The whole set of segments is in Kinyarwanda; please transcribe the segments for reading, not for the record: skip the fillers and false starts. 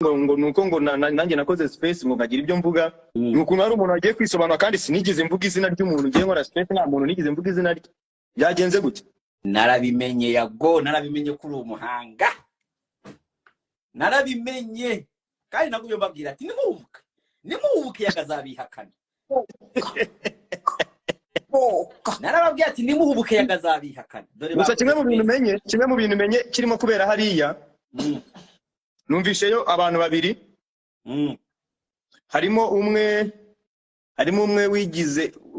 ngo nuko ngo nanjye nakoze space ngo nkagira ibyo mvuga. Ni ukuntu hari umuntu wagiye kwisobanura, kandi sinigeze mvuga izina ry'umuntu. Ngiye nkora space, nta muntu nigeze mvuga izina rye. Byagenze gute? Narabimenye, Yago, narabimenye ko uri umuhanga. Narabimenye kandi nagumye mbabwira ati: "Nimuhubuke, nimuhubuke, yakazabihakana." Narababwiye ati: "Nimuhubuke, yakazabihakana." Dore Gusa bakoze kimwe mu bintu space. menye, kimwe mu bintu menye kirimo kubera hariya, numvisheyo abantu babiri. Harimo umwe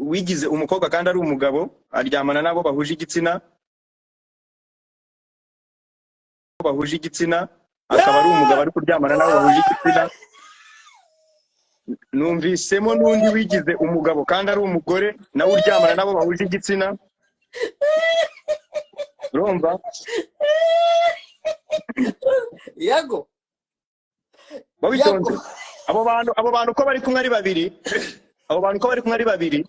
wigize umukobwa kandi ari umugabo, aryamana n'abo bahuje igitsina, akaba ari umugabo ari kuryamana n'abo bahuje igitsina. Numvisemo n'undi wigize umugabo kandi ari umugore, nawe uryamana n'abo bahuje igitsina. Urumva? Yago. Bawitonze. Yago. Abo bantu uko bari kumwe ari babiri, abo bantu uko bari kumwe ari babiri,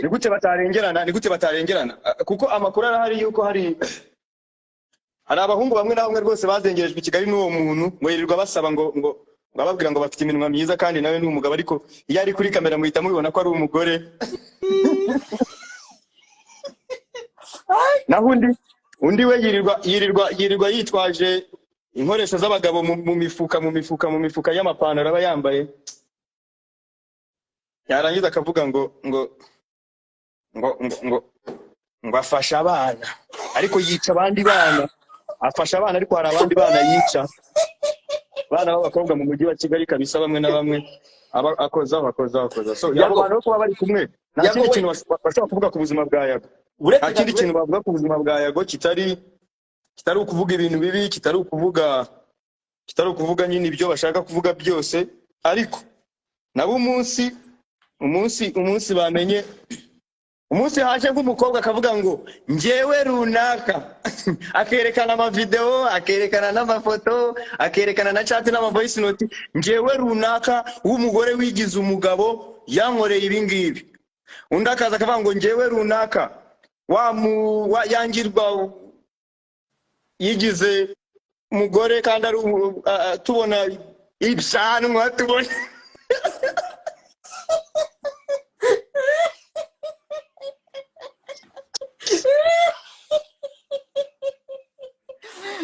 ni gute batarengerana? Ni gute batarengerana? Ah, kuko amakuru arahari yuko hari abahungu bamwe na bamwe rwose bazengerejwe i Kigali n'uwo muntu, ngo yirirwa basaba ngo ababwira ngo bafite iminwa myiza, kandi nawe ni umugabo, ariko iyo ari kuri kamera muhita mubibona ko ari umugore. Naho undi we yirirwa yitwaje inkoresho z'abagabo mu mifuka y'amapantaro aba yambaye, yarangiza akavuga ngo afasha abana, ariko yica abandi bana. Afasha abana, ariko hari abandi bana yica, abana b'abakobwa mu mujyi wa Kigali kabisa, bamwe na bamwe aba akozaho, akozaho, akozaho. So abo Yago. bantu bo kuba bari kumwe, nta Yago kindi we. kintu bashobora kuvuga ku buzima bwa Yago. Uretse Nta kindi gato. kintu bavuga ku buzima bwa Yago kitari ukuvuga ibintu bibi, kitari ukuvuga nyine ibyo bashaka kuvuga byose. Ariko nabo umunsi bamenye, umunsi haje nk'umukobwa akavuga ngo njyewe runaka, akerekana amavideo, akerekana n'amafoto, akerekana na chat n'ama voice note: "Njyewe runaka w'umugore wigize umugabo yankoreye ibi ngibi." Undi akaza akavuga ngo njyewe runaka wa mu wa yangirwa yigize umugore kandi ari tubona ibyanwa, tubona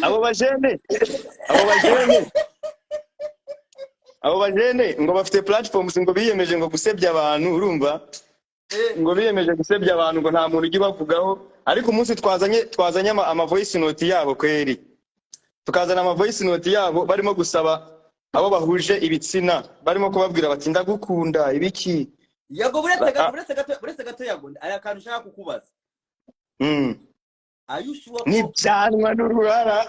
abo bajene ngo bafite platforms, ngo biyemeje ngo gusebya abantu, urumva? Ngo biyemeje gusebya abantu, ngo nta muntu ujya ubavugaho. Ariko umunsi twazanye ama voice note yabo kweri, tukazana ama voice note yabo barimo gusaba abo bahuje ibitsina, barimo kubabwira bati: "Ndagukunda," ibiki. Yago, buretse gato, buretse gato, buretse gato. Yago, aya kantu ushaka kukubaza. Are you sure ko N'ibyanwa n'uruhara.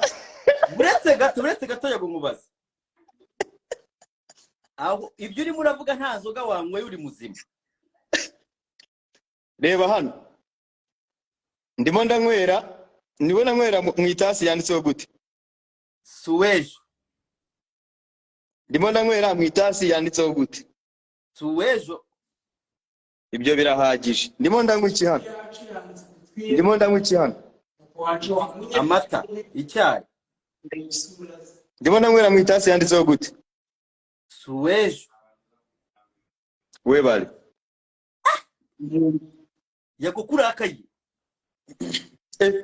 Buretse gato, buretse gato, Yago, nkubaza: aho ibyo urimo uravuga, nta nzoga wanyweye, uri muzima? Reba hano, ndimo ndanywera, ndimo ndanywera mu itasi yanditseho gute? Suwejo. Ndimo ndanywera mu itasi yanditseho gute? Suwejo. Ibyo birahagije. Ndimo ndanywa iki hano? Ndimo ndanywa iki hano? Amata, icyayi. Ndimo ndanywera mu itasi yanditseho gute? Suwejo. Webale. Yago, kurakaye. Eh,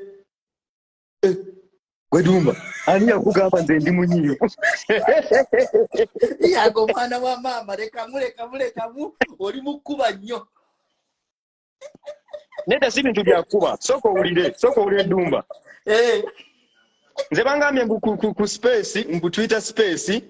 eh, gwe Dumba, ani yakugamba nze ndi munyiivu? Yago, mwana wa mama, reka mureka, mureka mu oli mukuba nnyo. Nedda, si bintu byakuba. Sooka owulire, sooka owulire, Dumba. Nze bangambye mbu ku space, mbu Twitter Space,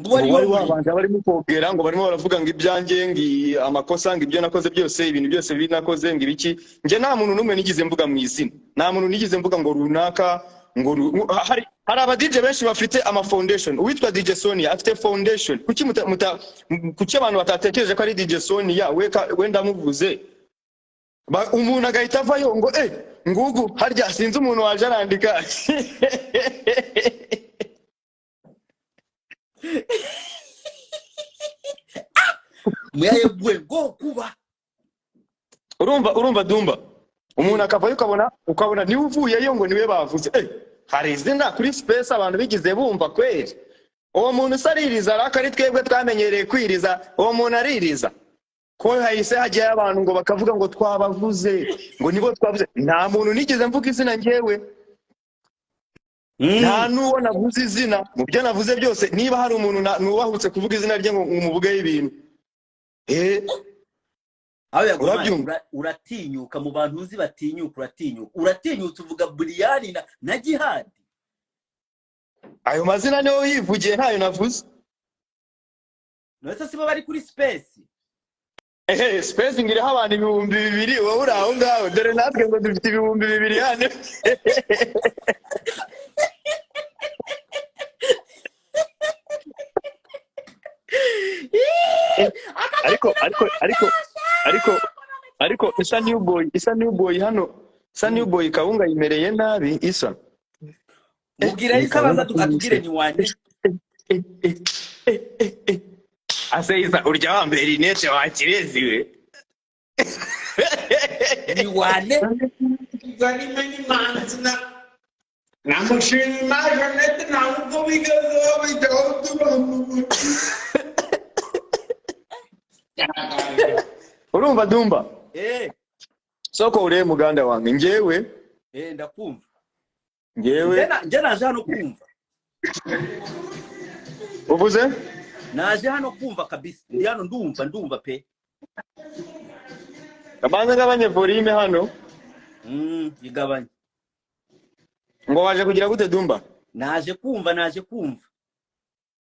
Ngo ngo wariyo waliwo uri abantu abarimo kwogera, ngo barimo baravuga ngo ibyanjye, ngo amakosa, ngo ibyo nakoze byose, ibintu byose bibi nakoze, ngo ibiki. Nje nta muntu n'umwe nigeze mvuga mu izina, nta muntu nigeze mvuga ngo runaka, ngo hari aba DJ benshi bafite ama foundation. Uwitwa DJ Sonia afite foundation. Kuki abantu batatekereje ko ari DJ Sonia? We we ndamuvuze. Umuntu agahita avayo ngo ngugu harya sinzi umuntu waje arandika. Muyaye gwe ngo kuba. Urumva, Dumba, umuntu akavayo, ukabona niwe uvuyeyo, ngo niwe bavuze. Hari izina kuri space abantu bigize bumva kweri. Uwo muntu se aririza, ariko ari twebwe twamenyereye kwiriza, uwo muntu aririza. Ko hahise hajyayo abantu ngo bakavuga ngo twabavuze, ngo nibo twavuze. Nta muntu nigeze mvuga izina njyewe. Nta n'uwo navuze izina mu byo navuze byose. Niba hari umuntu nubahutse kuvuga izina rye ngo umuvugeho ibintu, Aho Yago, man, urabyumva? Uratinyuka mu bantu uzi batinyuka, uratinyuka, uratinyutse uvuga Buriyani na Jihadi. Ayo mazina niyo yivugiye, ntayo navuze. None se sibo bari kuri space? Ehe, space ngo iriho abantu 2000, wowe uri aho ngaho. Dore natwe ngo dufite 2000 hano. Ariko Isa New Boy, Isa New Boy hano, Isa New Boy, kawunga yimereye nabi Isa. Mubwira Ni Isa abanza kawunga. Atubwire ni wane. Ase Isa, urya wambaye rinete wakirezi we. Ni wane. Namushima Jeannette, ntabwo bigeze babijyaho tubamubuze. Urumva Dumba? Eh. Soko urebe muganda wange, njyewe Eh, ndakumva. Njyewe Njye naje hano kumva. Uvuze? Naje hano kumva kabisa, ndi hano ndumva, ndumva pe. Kabanza ngabanye volume hano. Igabanye. Ngo waje kugira gute Dumba? Naje kumva, naje kumva.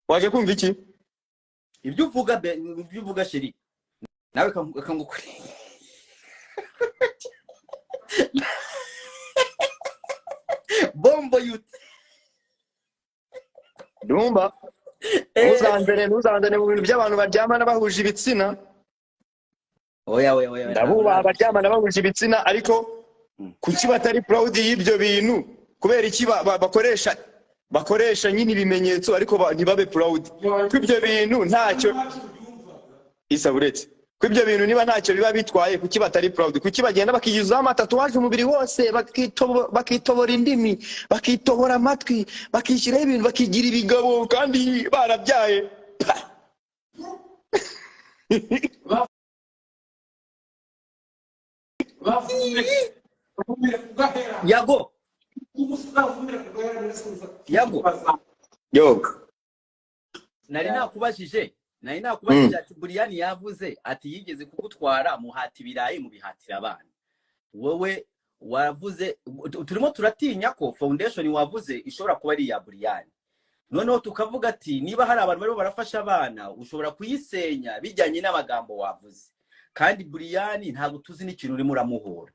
Waje kumva iki? Ibyo uvuga be, ibyo uvuga chéri, nawe kangukuri. Bombo yute. Dumba, ntuzanzane mu bintu by'abantu baryamana bahuje ibitsina. Oya, oya, oya, oya. Ndabubaha abaryamana bahuje ibitsina, ariko kuki batari proud y'ibyo bintu? Kubera iki bakoresha nyine ibimenyetso ariko ntibabe proud ko ibyo bintu ntacyo Isa buretse ko ibyo bintu niba ntacyo biba bitwaye, kuki batari proud? Kuki bagenda bakiyuzaho amatatuwaje umubiri wose, bakitobora indimi, bakitobora amatwi, bakishyiraho ibintu, bakigira ibigabo kandi barabyaye? Yago. Yago. Yo. Nari nakubajije, nari nakubajije ati Buriyani yavuze ati yigeze kugutwara muhata ibirayi mubihatira abana. Wowe wavuze turimo turatinya ko foundation wavuze ishobora kuba ari iya Buriyani. Noneho tukavuga ati niba hari abantu barimo barafasha abana ushobora kuyisenya bijyanye n'amagambo wavuze. Kandi Buriyani ntabwo tuzi n'ikintu urimo uramuhora.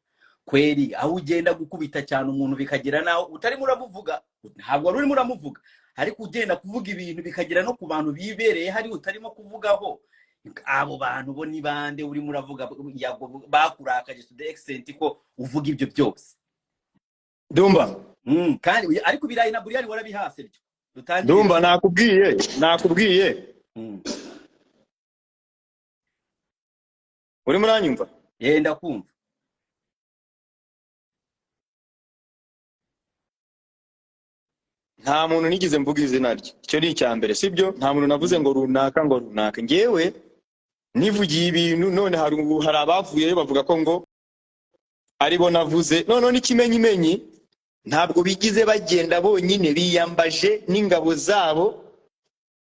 Kweri aho ugenda gukubita cyane umuntu bikagera naho utarimo uramuvuga, ntabwo wari urimo uramuvuga, ariko ugenda kuvuga ibintu bikagera no ku bantu bibereye hari utarimo kuvugaho. Abo bantu bo ni bande urimo uravuga Yago bakurakaje to the extent ko uvuga ibyo byose? Dumba. Kandi ariko ibirayi na Buriyani warabihase byo. Dutangire. Dumba, nakubwiye, nakubwiye. Urimo uranyumva? Ndakumva. Nta muntu nigeze mvuga izina rye. Icyo ni icya mbere, sibyo? Nta muntu navuze ngo runaka ngo runaka. Njyewe nivugiye ibintu, none hari abavuyeyo bavuga ko ngo aribo navuze. None n'ikimenyimenyi ntabwo bigize bagenda bonyine, biyambaje n'ingabo zabo.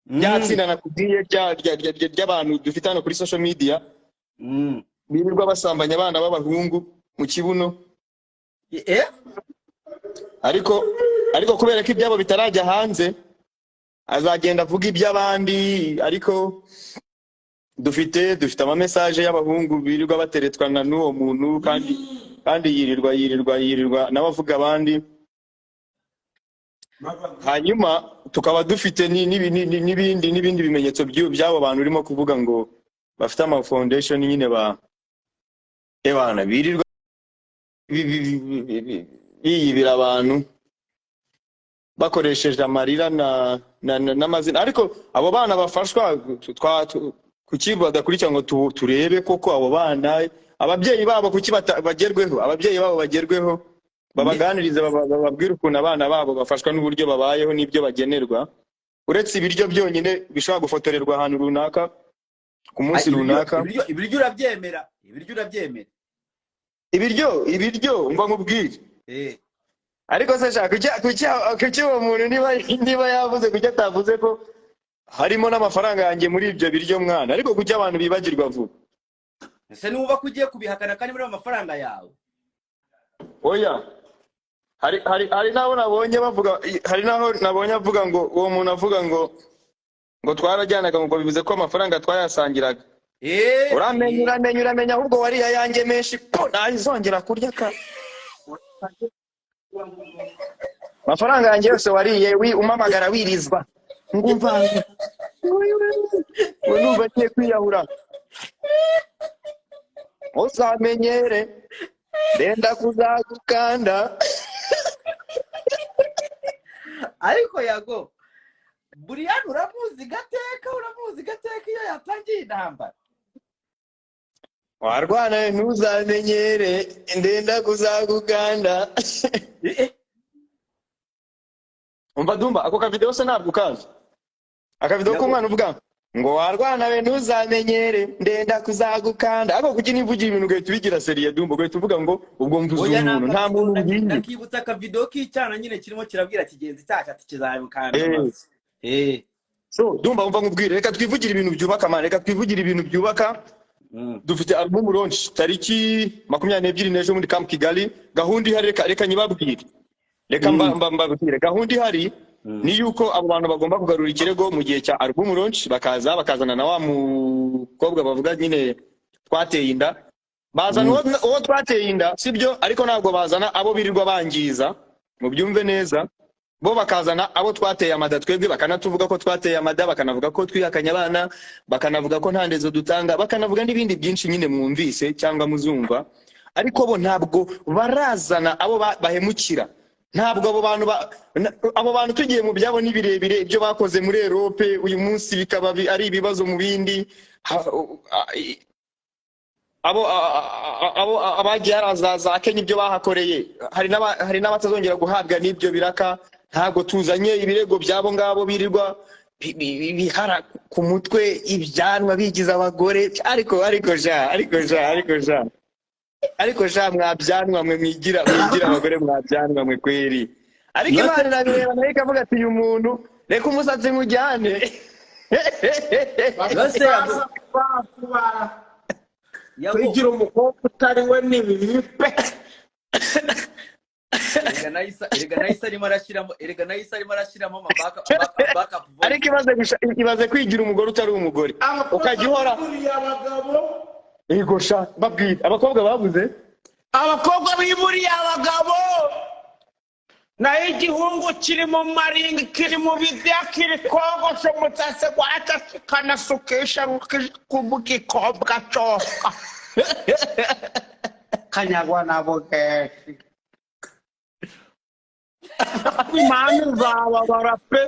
Byatsinda nakubwiye ry'abantu dufite hano kuri social media. Birirwa basambanya abana b'abahungu mu kibuno. Ariko kubera ko ibyabo bitarajya hanze azagenda avuga iby'abandi, ariko dufite ama message y'abahungu birirwa bateretwa na n'uwo muntu, kandi yirirwa, yirirwa, yirirwa n'abavuga abandi. Hanyuma tukaba dufite n'ibindi bimenyetso by'abo bantu urimo kuvuga ngo bafite ama foundation nyine ba ebana birirwa biyibira abantu bakoresheje amarira n'amazina. Ariko abo bana bafashwa kuki badakurikira ngo turebe koko abo bana ababyeyi babo kuki bagerweho, ababyeyi babo bagerweho. Babaganirize, bababwire ukuntu abana babo bafashwa n'uburyo babayeho n'ibyo bagenerwa, uretse ibiryo byonyine bishobora gufotorerwa ahantu runaka ku munsi runaka. Ibiryo urabyemera? Ibiryo urabyemera? Ibiryo, mba nkubwire. Ariko se shaka, kuki uwo muntu niba yavuze, kuki atavuze ko harimo n'amafaranga yanjye muri ibyo biryo, mwana? Ariko kuki abantu bibagirwa vuba? Ese nuba ko ugiye kubihakana kandi muri amafaranga yawe? Oya, hari n'abo nabonye bavuga, hari n'aho nabonye avuga ngo uwo muntu avuga ngo twarajyanaga, ngo bivuze ko amafaranga twayasangiraga. Uramenya, uramenya, uramenya, ahubwo wariye ayanjye menshi po, ntazongera kurya ka amafaranga yanjye yose wariye, umpamagara wirizwa ngo umva ngo numva ngiye kwiyahura, uzamenyere ndenda kuzagukanda. Ariko Yago, Buriyani uramuzi gateka, uramuzi gateka iyo yatangiye intambara. Warwana, ntuzamenyere ndenda kuzagukanda. Umva Dumba, ako kavideo se ntabwo ukazi? Akavideo Yago. k'umwana uvuga ngo warwana we, ntuzamenyere ndenda kuzagukanda. Ariko kuki niba ugira ibintu ugahita ubigira sérieux, Dumba, ugahita uvuga ngo ubwo mvuze Oya, umuntu, nta muntu mbwiye. Nakibutsa akavideo k'icyana nyine kirimo kirabwira kigenzi cyacu ati kizabikanda. So Dumba, umva nkubwire, reka twivugire ibintu byubaka, man, reka twivugire ibintu byubaka. Dufite album launch tariki 22 n'ejo muri Camp Kigali. Gahunda ihari, reka nyibabwire, reka mbabwire gahunda ihari. Ni yuko abo bantu bagomba kugarura ikirego mu gihe cya album launch, bakaza bakazana na wa mukobwa bavuga nyine twateye inda. Bazana uwo twateye inda, sibyo? Ariko ntabwo bazana abo birirwa bangiza, mubyumve neza. Bo bakazana abo twateye amada twebwe, bakanatuvuga ko twateye amada, bakanavuga ko twihakanye abana, bakanavuga ko nta ndezo dutanga, bakanavuga n'ibindi byinshi nyine mwumvise cyangwa muzumva. Ariko bo ntabwo barazana abo bahemukira. Ntabwo abo bantu abo bantu tugiye mu byabo ni birebire, ibyo bakoze muri Europe uyu munsi bikaba ari ibibazo mu bindi. Abo abagiye haraza za Kenya, ibyo bahakoreye, hari n'abatazongera guhabwa n'ibyo biraka. Ntabwo tuzanye ibirego by'abo ngabo birirwa bihara ku mutwe ibyanwa bigize abagore. Ariko ja mwabyanwa mwe, mwigira abagore, mwabyanwa mwe kweri. Ariko Imana irabireba nayo ikavuga ati: "Uyu muntu reka umusatsi mujyane." Yose Yago. Yago. Kwigira umukobwa utari we ni bibi pe. Erega nahise arimo arashyiramo ama backup voice. Ariko ibaze kwigira umugore utari umugore, ukajya uhora biburiye abagabo. Yego sha, babwire abakobwa babuze. Abakobwa biburiye abagabo, naho igihungu kiri mu maringi, kiri mu bidya, kiri kogosha umusatsi gwaca, kikanasukisha kubw'ikobwa coka kanyagwa na bugeshi. Imana izababara pe.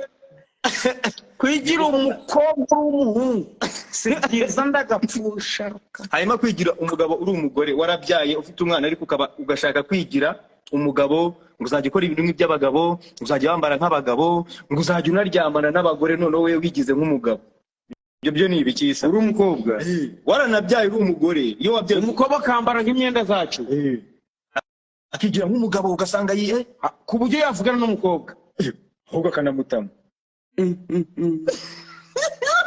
Kwigira umukobwa uri umuhungu si byiza, ndagapfusha ruka. Hanyuma kwigira umugabo uri umugore, warabyaye, ufite umwana, ariko ukaba ugashaka kwigira umugabo, ngo uzajya ukora ibintu nk'iby'abagabo, ngo uzajya wambara nk'abagabo, ngo uzajya unaryamana n'abagore, noneho wowe wigize nk'umugabo, ibyo byo ni ibikisa? Uri umukobwa. Waranabyaye uri umugore, iyo wabyaye Umukobwa akambara nk'imyenda zacu. Akigira nk'umugabo, ugasanga Ku buryo yavugana n'umukobwa. Ahubwo akanamutama.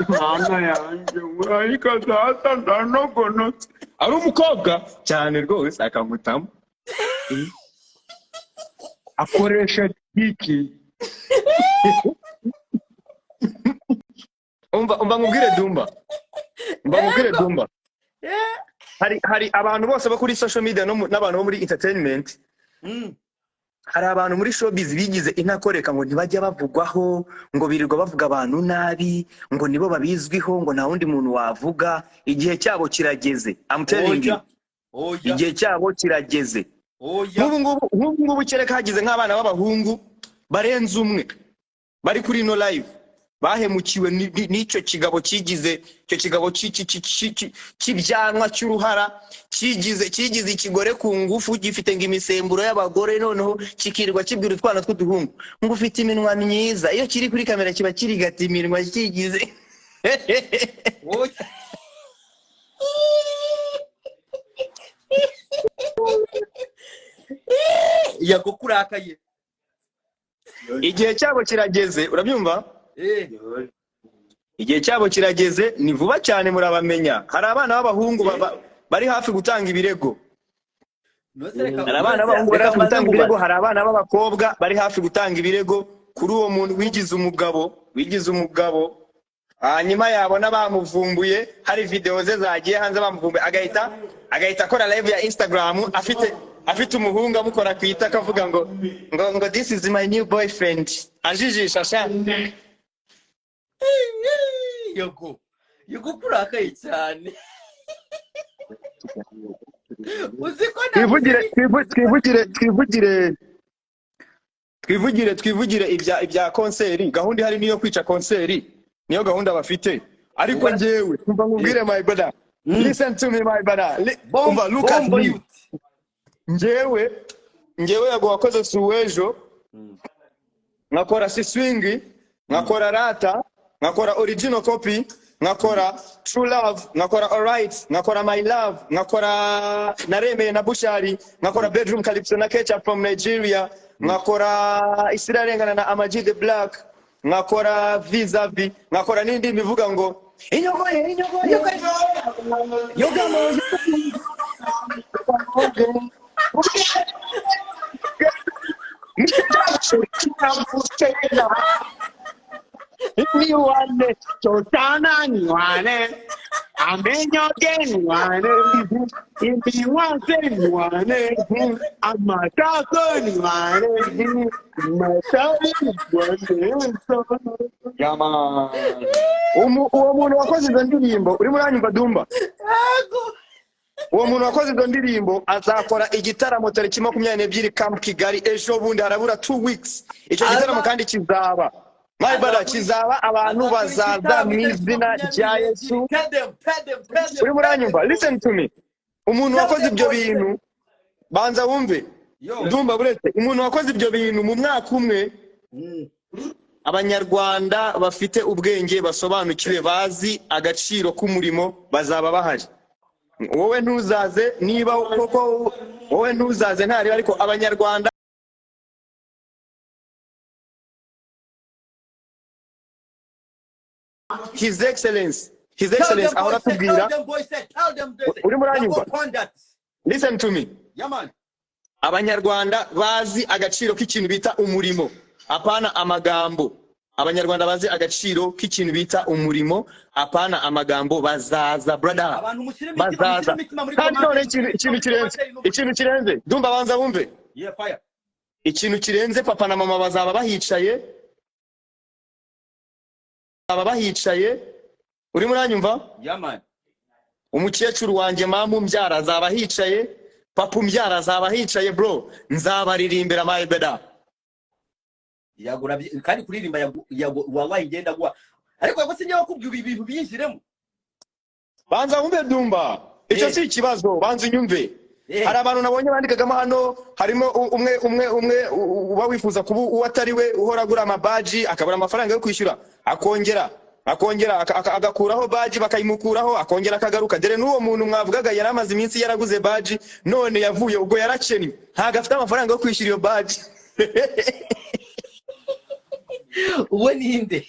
Mana yanjye, ariko data ndanogonotse ari umukobwa. Cyane rwose, akamutama. Akoresha iki? Umva nkubwire Dumba, umva nkubwire Dumba. Hari abantu bose bo kuri social media no n'abantu bo muri entertainment. Hari abantu muri showbiz bigize intakoreka, ngo ntibajya bavugwaho, ngo birirwa bavuga abantu nabi, ngo nibo babizwiho, ngo nta wundi muntu wavuga. Igihe cyabo kirageze, I'm telling you. Oya, oya. Igihe cyabo kirageze. Oya. Nk'ubu ngubu kereka hagize nk'abana b'abahungu barenze umwe bari kuri ino live. Bahemukiwe n'icyo kigabo cyigize, icyo kigabo cy'ibyanwa, cy'uruhara, cyigize ikigore ku ngufu, gifite ngo imisemburo y'abagore, noneho kikirirwa kibwira utwana tw'uduhungu ngo ufite iminwa myiza. Iyo kiri kuri kamera kiba kirigata iminwa, kigize Wowe. Yago, kurakaye. Igihe cyabo kirageze, urabyumva? Igihe cyabo kirageze, ni vuba cyane murabamenya. Hari abana b'abahungu bari hafi gutanga ibirego. Nose reka Hari abana b'abahungu bari reka hafi mbanze gutanga ibirego. nkubaze. Hari abana b'abakobwa bari hafi gutanga ibirego kuri uwo muntu wigize umugabo, wigize umugabo, hanyuma yabona bamuvumbuye, hari video ze zagiye hanze bamuvumbuye, agahita akora live ya Instagram afite umuhungu amukora ku itaka, akavuga ngo "This is my new boyfriend", ajijisha sha. Yago, Yago, kurakaye cyane, uzi ko Twivugire, twivugire, twivugire, twivugire, twivugire ibya concert. Gahunda ihari niyo kwica concert, niyo gahunda bafite. Ariko njyewe umva nkubwire, my brother, listen to me, my brother. Umva, look at Bombo me. Youth. Njyewe Yago wakoze Suwejo, nkakora Siswingi, nkakora Rata, nkakora Original Copy, nkakora True Love, nkakora Alright, nkakora My Love, nkakora Naremeye na Bushari, nkakora Bedroom Calypso na Ketchup from Nigeria, nkakora Isirarengana na Amag the Black, nkakora Vis-a-Vis, nkakora n'indi mivuga ngo inyogoye inyogoye yogamo. Niwane, chotana niwane, amenyoge niwane, imiwase niwane, amataso niwane, matari niwane. Yeah, man. Uwo muntu wakoze izo ndirimbo, urimo uranyumva, Dumba? Yego. Uwo muntu wakoze izo ndirimbo azakora igitaramo tariki 22, Camp Kigali, ejo bundi, harabura 2 weeks. Icyo gitaramo kandi kizaba, my brother, kizaba, abantu Azakora bazaza igitaramo mu itariki izina rya 22. Yesu. Tell them, tell them, tell them, Urimo tell uranyumva? them. Listen to me, umuntu Tell wakoze them, ibyo boys. bintu, banza wumve. Yo. Ndumva buretse umuntu wakoze ibyo bintu mu mwaka umwe, Abanyarwanda bafite ubwenge, basobanukiwe, bazi agaciro k'umurimo, bazaba bahari. Wowe ntuzaze, niba koko wowe ntuzaze ntareba, ariko Abanyarwanda, His Excellence, His Tell Excellence them, ahora boys, say, atubwira. Tell them, boys, say, tell them, they say, Urimo uranyumva? Yago Pondats. Listen to me. Yeah, man. Abanyarwanda bazi agaciro k'ikintu bita umurimo, apana amagambo, Abanyarwanda bazi agaciro k'ikintu bita umurimo, apana amagambo, bazaza, brother. Abantu mushyire imitima, mushyire Bazaza. imitima muri Kandi none commentaire, ikintu mushyire ikintu imitima muri kirenze, commentaire n'ubu. ikintu kirenze, ndumva, banza wumve. Yeah, fire. Ikintu kirenze, papa na mama bazaba bahicaye, bazaba bahicaye. Urimo uranyumva? Yeah, man. Umukecuru wanjye, mama umbyara, azaba hicaye, papa umbyara azaba hicaye. Bro, nzabaririmbira, my brother. Yagura kandi kuririmba, Yago, wallahi ngenda gwa. Ariko Yago, sinjye wakubwiye ibi bintu byinjiremo. Banza wumve, Dumba, icyo si ikibazo, banza unyumve. Hari abantu nabonye bandikagamo hano, harimo umwe uba wifuza kuba uwo atari we, uhora agura amabaji akabura amafaranga yo kwishyura, akongera agakuraho baji, bakayimukuraho, akongera akagaruka. Dore n'uwo muntu mwavugaga yari amaze iminsi yaraguze baji, none yavuye ubwo yarakennye, ntabwo afite amafaranga yo kwishyura iyo baji. Uwo ninde?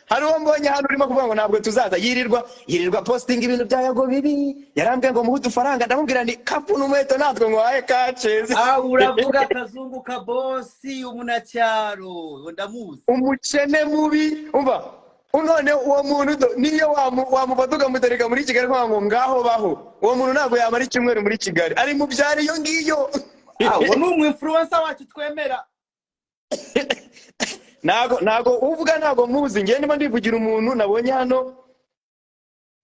Hari uwo mbonye hano urimo kuvuga ngo ntabwo tuzaza, yirirwa posting ibintu bya Yago bibi. Yarambwiye ngo muhe udufaranga, ndamubwira ni kapu n'umuheto, natwe nguhaye kacezi. Ah, uravuga Kazungu ka bosi umunacyaro, ndamuzi. Umukene mubi. Umva, none uwo muntu niyo wamufata ukamutereka muri Kigali kugira ngo ngaho baho, uwo muntu ntabwo yamara icyumweru muri Kigali, ari mu byaro iyo ngiyo. Ah, uwo ni umu influencer wacu twemera. Ntago uvuga, ntago muzi, ngewe ndimo ndivugira umuntu nabonye hano.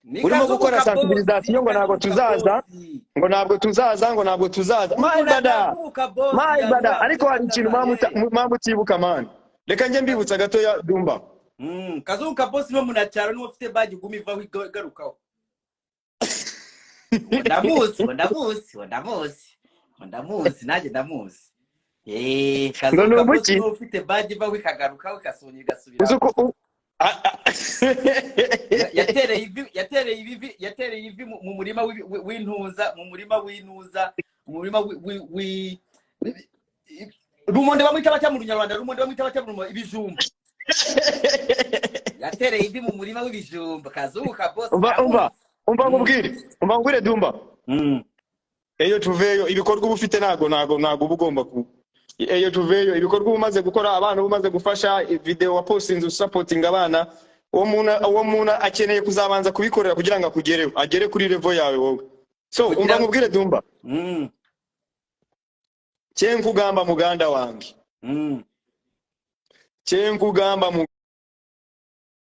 Ni Urimo Kazungu gukora Kabosi, sensibilisation ni ngo ntabwo Kazungu tuzaza, Kabosi. ngo ntabwo tuzaza, ngo ntabwo tuzaza. My Umuntu brother, Kazungu Kabosi my yari brother, wavuze ariko hari ikintu ataza, eh. muba mutibuka, man. Reka njye mbibutsa gatoya, Dumba. Kazungu Kabosi no munacyaro niwe ufite badge iguma ivaho igarukaho. Ngo ndamuzi, ngo ndamuzi, ngo ndamuzi, ngo ndamuzi, nanjye ndamuzi. Ngo Kazungu ni Kabosi umuki? niwe ufite badge ivaho ikagarukaho, ikasongera igasubiraho. Uzi uko Yatereye ivi, yatereye ivi, yatereye ivi mu murima w'intuza, mu murima w'intuza, mu murima rumonde bamwita batya mu Runyarwanda, rumonde bamwita batya mu Rumonde, ibijumba. Yatereye ivi mu murima w'ibijumba, Kazungu Kabosi. Umva, umva, Ndamuzi. umva nkubwire, umva nkubwire, Dumba. Eyo tuveyo, ibikorwa uba ufite ntago uba ugomba ku eyo tuveyo, ibikorwa uba umaze gukora, abana uba umaze gufasha, video wapostinze usupportinga abana, uwo muntu akeneye kuzabanza kubikorera kugira ngo akugereho, agere kuri level yawe wowe. So Kugira umva nkubwire, Dumba. Kyenkugamba, muganda wange, kyenkugamba.